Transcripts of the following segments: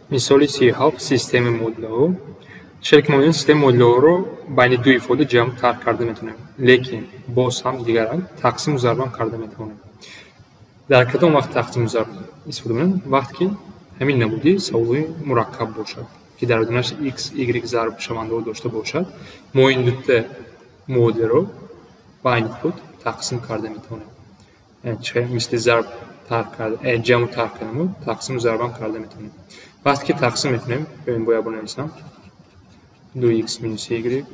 Мисоли 37, системаи муодилаҳо. Чизе ки мо мебинем, системаи муодилаҳоро байни ду ифода ҷамъ тарк карда метавонем, лекин боз ҳам дигаран тақсиму зарбам карда метавонем. Дар кадом вақт тақсиму зарб истифода мекунем? Вақте ки ҳамин намуди саволҳои мураккаб бошад, ки дар дунаш x, y зарб шавандаҳо дошта бошад, мо ин дута муодиларо байни худ тақсим карда метавонем. Мисли зарб тарк карда, ҷамъу тарк кардамо, тақсиму зарбам карда метавонем. Вақте ки тақсим мекунем, бибин, бояд бинависам 2x минус y,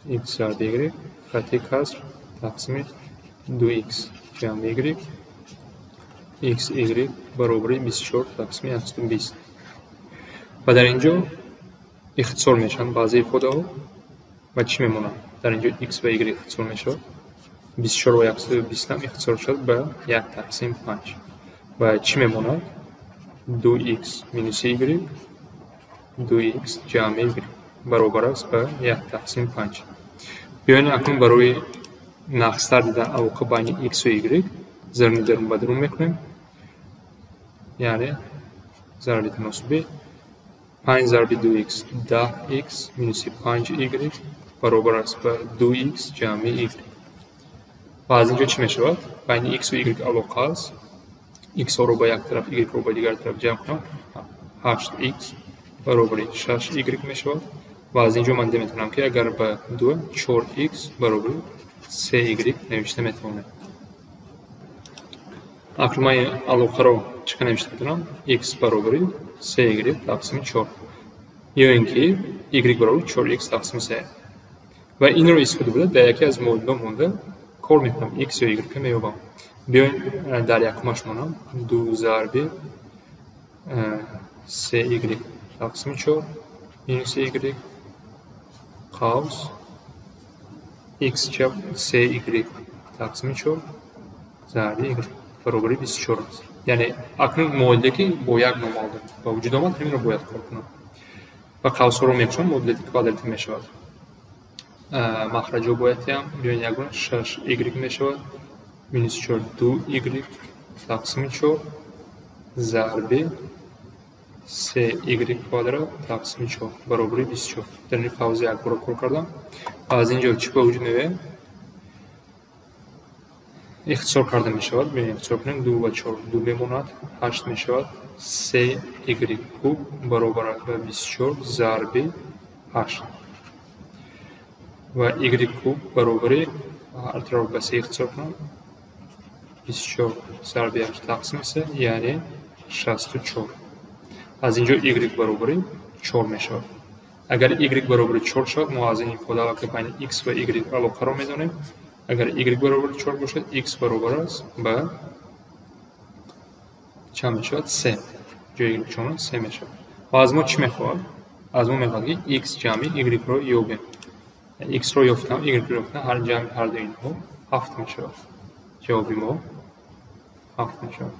x зарби y хати каср тақсими 2x ҷамъи y, x y баробари 24 тақсими 120. Ва дар ин ҷо ихтисор мешаванд баъзе ифодаҳо ва чӣ мемонад? Дар ин ҷо x ва y ихтисор мешавад. 24 ва 120 ҳам ихтисор шуд ба 1 тақсим 5. Ва чӣ мемонад? 2x минус y, 2x ҷамъи y баробар аст ба 1 тақсим 5. Биёед, акнун барои нақстар дидан алоқа байни x ва y зарби дарун ба дарун мекунем. Яъне зарби таносубӣ 5 зарби 2x 10x минуси 5y баробар аст ба 2x ҷамъи y. Ва аз ин ҷо чӣ мешавад? Байни x ва y алоқа аст. X-ро ба як тараф, y-ро ба дигар тараф ҷамъ кунам, 8x баробари 6y мешавад. Ва аз ин ҷо ман дида метавонам, ки агар ба 2, 4x баробари 3y навишта метавонем. Акнун ман ин алоқаро чӣ қадр навишта метавонам? X баробари 3y тақсими 4 ё ин ки y баробари 4x тақсими 3. Ва инро истифода бурда, дар яке аз муодилаҳо монда кор мекунам, x ё y меёбам. Биёем, дар якумаш монам: 2 зарби 3y тақсими 4 минус y қавс x чап 3y тақсими 4 зарби y баробари 24 аст. Яъне акнун муодиле, ки бо як номаълум ба вуҷуд омад, ҳаминро бояд кор кунам. Ва қавсҳоро мекушам, муодилати квадратӣ мешавад. Махраҷҳо бояд тиям. Биёед, ягона 6y мешавад минус 4 2y тақсими 4 зарби 3y квадрат тақсими 4 баробари 24. Дар ин қавзи якбора кор кардам. Ва аз ин ҷо чӣ ба вуҷуд меояд? Ихтисор карда мешавад. Биёед, ихтисор кунем: 2 ва 4 2 мемонад, 8 мешавад, 3y куб баробар аст ба 24 зарби 8 ва y куб баробари, ҳар тараф ба 3 ихтисор кунам, 24 зарби 8 тақсими 3, яъне 64. Аз ин ҷо y баробари 4 мешавад. Агар y баробари 4 шавад, мо аз ин ифода аллакай байни x ва y алоқаро медонем. Агар y баробари 4 бошад, x баробар аст ба чанд мешавад? 3. Ҷои y чор 3 мешавад. Ва аз мо чӣ мехоҳад? Аз мо мехоҳад, ки x ҷамъи y-ро ёбем. X-ро ёфтам, y-ро ёфтам, ҳар ҷамъи ҳар ду инҳо 7 мешавад. Ҷавоби мо 7 мешавад.